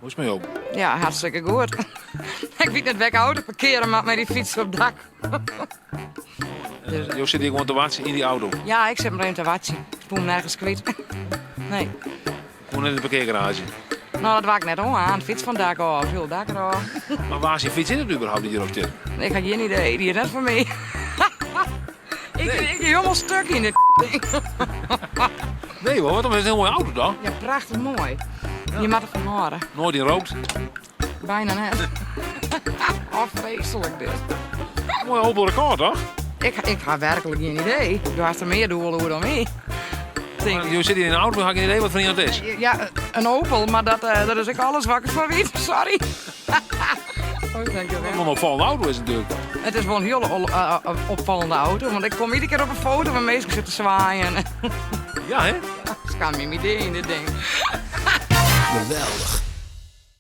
Hoe is it mei jo? Ja, hartstikke goed. Ik wit net wêr't ik auto parkeare moat mei dy fyts op dak. Dus, jo sitte hjir gewoan te wachtsjen yn dy auto? Ja, ik sit mar even te wachtsjen. Ik fûn him nergens kwyt. Nee. Gewoan net yn de parkeargaraazje? No, dat doar ik net oan. De fyts fan it dak ôf, hiel dak derôf. Mar wa syn fyts is it überhaupt dy't hjirop stiet? Ik ha gjin idee. Dy is net fan my. Ik, ik bin hielendal stuk yn dit ding. Nee hoor, want dan is het een heel mooie auto dan. Ja, prachtich moai. Je moatte derfan hâlde. Noait yn rookt. Bijna net. Oh, freeslik dit. Moaie Opel Rekord toch? Ik, ik ha werklik gjin idee. Do hast der mear doel oer dan my. Tink ik. Jo sitte hjir yn de auto, mar ha gjin idee wat foar ien it is. Ja, in Opel, mar dat, eh, dat is ek alles wat ik derfan wit. Sorry. Oh, dankjewel. Wat in opfallende auto is it natuerlik. It is wol in hiel eh, opfallende auto, want ik kom iedere kear op in foto waar minsken sitte swaaien. Ja, hè? Skamje my dea yn dit ding. Geweldich.